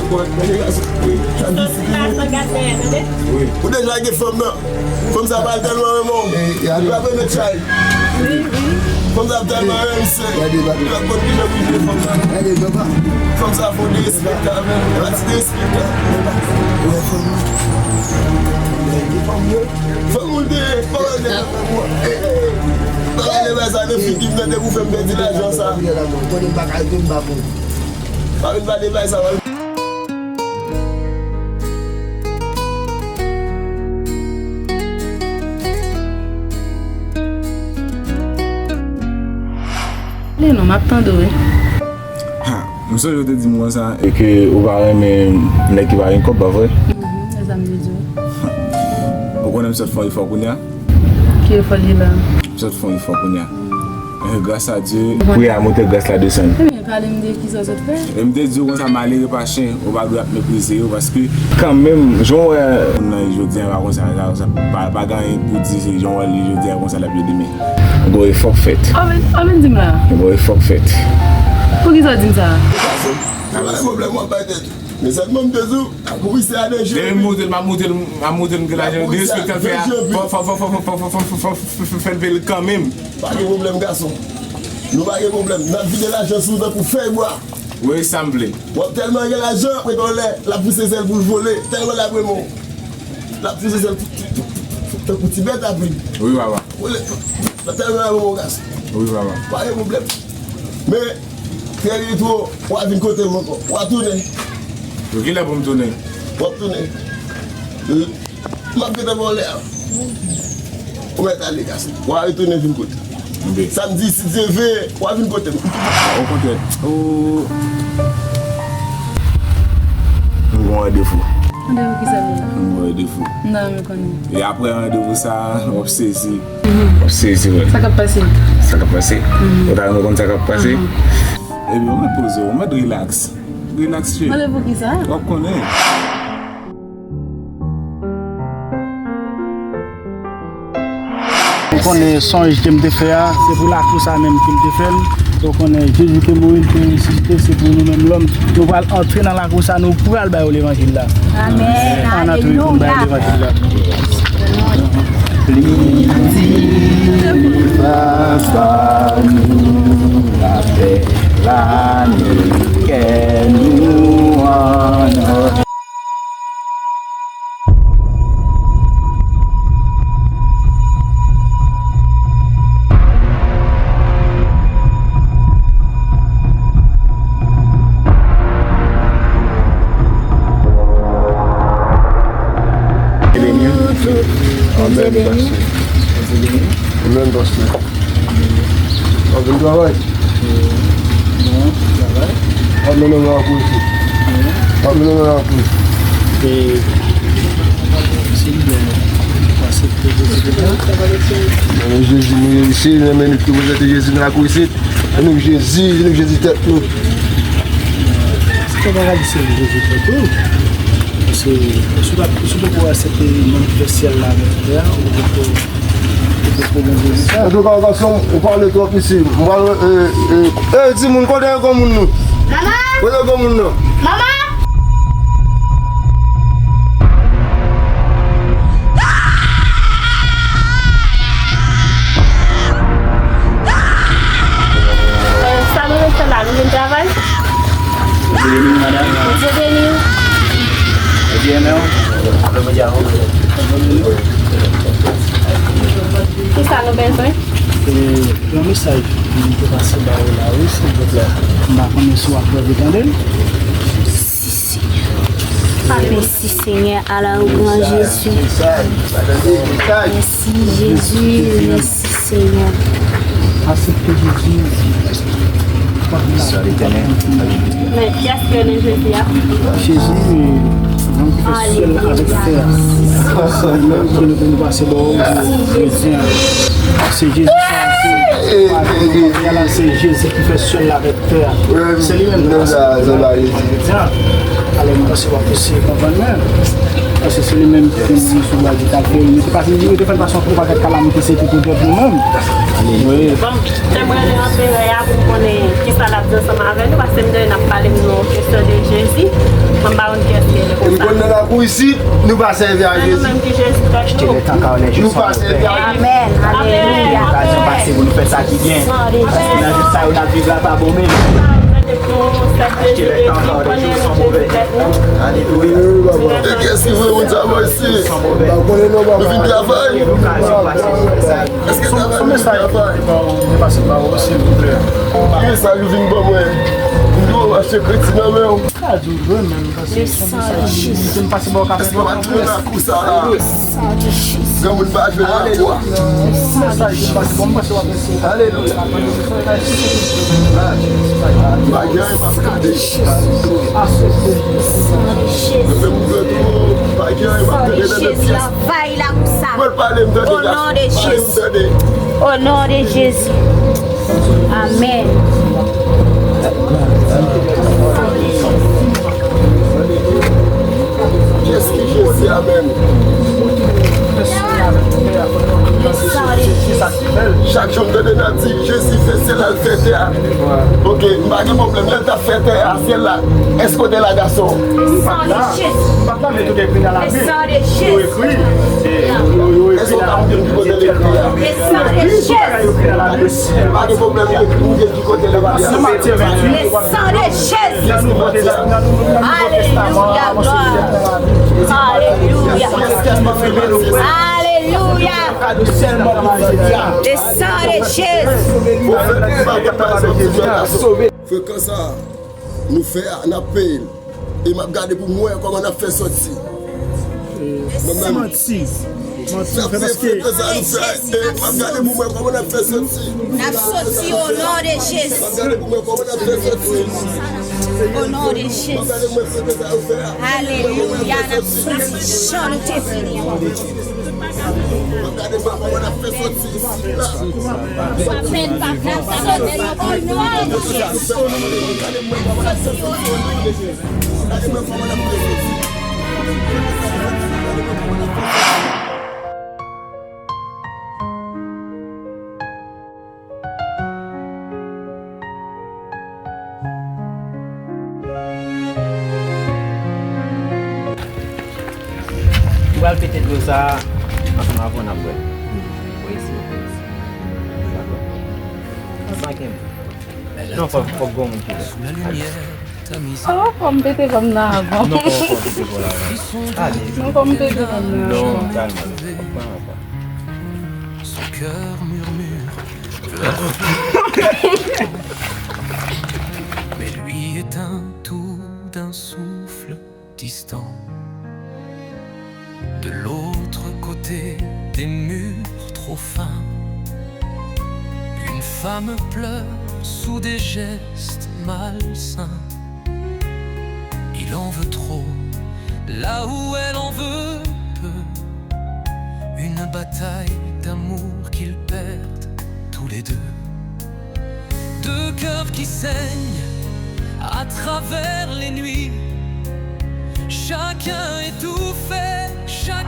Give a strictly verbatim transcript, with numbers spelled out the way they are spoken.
Ou deja gen fanm nan. Fanm sa pral tèlman renmen w. Li pral remèt chay. Fanm sa tèlman renmen se. Li pral konn kijan pou jwe fanm nan. Fanm sa fò derespektan, men. Pati derespektan. Fanm ou te, fanm ou te. Pa pale bagay sa nan figi m nan, depi w fè m pèdi lajan sa. Pa vin pale bagay sa. Li non, m ap tande w, wi. Ha, m sonje w te di m konsa, e ke ou pa renmen nèg ki pa gen kòb, pa vre? Mhm, se sa m te di w. Ou konnen m sot fè yon efò kounye a? Ki efò li la? M sot fè yon efò kounye a. Eh, gras a Dye. Priyè a monte, gras la desann. Ebyen, pale m de kisa w sot fè. E m te di w konsa, malere pa chen, ou pa dwe ap meprize yo, paske kanmenm, jan w wè moun nan ye jodi a, pa konsa, pa, pa gen anyen pou di, se jan w wè l ye jodi a, konsa l ap ye demen. Gwo efò k fèt. Anben, anben di m la. Gwo efò k fèt. Poukisa w di m sa? Sa pa gen pwoblèm, w ap bay tèt ou. Men sèlman m te di w, lapolis se a danje. Demen m monte l, m ap monte l, m ap monte l, m gen lajan, derespektan l fè a. Fò, fò, fò, fè l peye l kanmenm. Pa gen pwoblèm, gason. Nou pa gen pwoblèm. N ap vide lajan sou ou tankou fèy bwa. Wi, sa m vle. W ap tèlman gen lajan, mete w anlè, l ap pouse zèl pou l vole. Tèlman l ap renmen w. L ap pouse zèl tankou ti bèt apre. Wi, papa. L ap tèlman renmen w, gason. Wi, papa. Pa gen pwoblèm. Men, trè byento, w a vin kote m ankò. W a tounen. Yo, kilè pou m tounen? W ap tounen. M ap gentan ba w lè a. Ou mèt ale, gason. W a retounen vin kote m. Samdi, si Dye vle, w a vin kote m. Okontrè. Ou, m gon randevou. Randevou kisa li ye? M gon randevou. M ta renmen konnen. E apre randevou sa, w ap sezi. W ap sezi, wè. Sa k ap pase? Sa k ap pase? Ou ta renmen konn sa k ap pase? Ebyen, ou mèt poze w, ou mèt rilaks. Rilaks, cheri. Randevou kisa? W ap konnen. Ou konnen sonj ke m te fè a, se pou lakou sa menm ke m te fè l. Ou konnen Jezi te mouri, l te resisite, se pou nou menm lòm. Nou pral antre nan lakou sa, nou pral ba yo levanjil la. Amèn. Ann antre pou n ba yo levanjil la. Li di, Papa nou, lapè la nan kè nou an. Amèn, pastè. Amèn, pastè. W ap vin travay? Non, travay. W ap mennen mwen anpil isit. W ap mennen mwen anpil. E, se li menm, w aksepte Jezi deja? Nan non Jezi, nou reyisi, nan menm nou prezante Jezi nan lakou isit. Nan non Jezi, nou Jezi tèt nou. Se pa bagay se Jezi tèt ou. Paske si w pa, si w poko aksepte nonm ki fè syèl la avèk tè a, ou poko Antouka, gason, ou pale twòp isi. M pral, e, e, e, timoun, kote granmoun nou? Manman! Kote granmoun nan? Manman! E, sa nou vin fè la, nou vin travay? Bondye beni w, madanm. Bondye beni w. Bondye renmen w. Apre Bondye avè w. Kisa nou bezwen? E, yon mesaj m te pase ba ou la, wi, silvouplè. M pa konnen si w ap leve tande l. Mèsi, Senyè. Mèsi, Senyè, à la louange Jésus. Mèsi, Jezi. Mèsi, Senyè. Aksepte Jezi. Men, kiyès ki rele Jezi a? Jezi, nonm ki fè syèl la avèk tè a. Ke nou, ke nou pase bò jodi a. Se Jezi sa, se, se Jezi ki fè syèl la avèk tè a. Se li menm nou pase bò jodi a. Alò, nou pase bò pou se konprann mwen. Paske se li menm ki te mouri sou bwa di Kalvè. Li te pase, li te fè l pase yon pakèt kalamite, se te pou dòt nou menm. Wi. Bon, m te mwen rele anperè a pou m konnen kisa l ap di ansanm avè nou, paske m tande n ap pale m nan kesyon de Jezi. Mwen m pa konn kiyès ki rele konsa. Nou konn nan lakou isit, nou pa sèvi a Jezi. Nou menm ki Jezi tèt nou. Nou pa sèvi a Jezi. Amèn. Alelouya. Okazyon pase pou nou fè sa ki byen. Paske nan jou sa yo n ap viv la pa bon menm. Achte lè tan kò de jou san move. Alelouya. E kiyès ki voye moun sa mwen isi? Nou vin travay. Èske travay nou vin travay? Ki mesaj nou vin ban mwen? M dwe achte kredi nan men w. Èske w pa t jwenn lakou sa a? Granmoun pa jwenn lakou a. Alelouya. Bagay m ap tande. Mwen menm m vle tou, bagay m ap tande nan pyès. Travay lakou sa. Mwen pale m tande. Pale m tande. Au nom de Jésus. Amen. Kiyès ki Jezi a menm? Chak jou m tande n ap di Jezi fè syèl la, l fè tè a. Ok, m pa gen pwoblèm. Lè l t ap fè tè a, syèl la, èske w te la, gason? San de Jezi. Le sang de Jésus. Èske w ka montre m ki kote l ekri a? Le sang de Jésus. Pa gen pwoblèm, li ekri, ou gen ki kote l ekri a. Le sang de Jésus. Alelouya, glwa. Alelouya. Alelouya. Le sang de Jésus. Frekans sa a, nou fè a, n ap peye l. E m ap gade pou m wè kòman n ap fè sòti. Mwen menm. Manti. Manti, w fè paske. Frekans sa a, nou fè a, e m ap gade pou m wè kòman n ap fè sòti. N ap sòti au nom de Jésus. M ap gade pou m wè kòman n ap fè sòti. Au nom de Jésus. M ap gade pou m wè frekans sa a, nou fè a. Alelouya, n ap sòti jan nou te vini an. M pral pete dlo sa a ansanm avè w, n ap bwè l. Voye siwo pou li. Dakò. San kenbe. Non, fòk, fòk gon moun ki lè. Oh, fò m pete kò m nan avan. Non, fò, fò pete kò la avan. Ale. Non, fò m pete kò m nan avan. Non, kalme. Fòk pran avan. Son cœur murmure, pleure. Mais lui éteint tout d'un souffle distant. De l'autre côté des murs trop fins, une femme pleure sous des gestes malsains. Il en veut trop, là où elle en veut peu. Une bataille d'amour qu'ils perdent tous les deux. Deux cœurs qui saignent à travers les nuits. Chacun étouffé, chacun.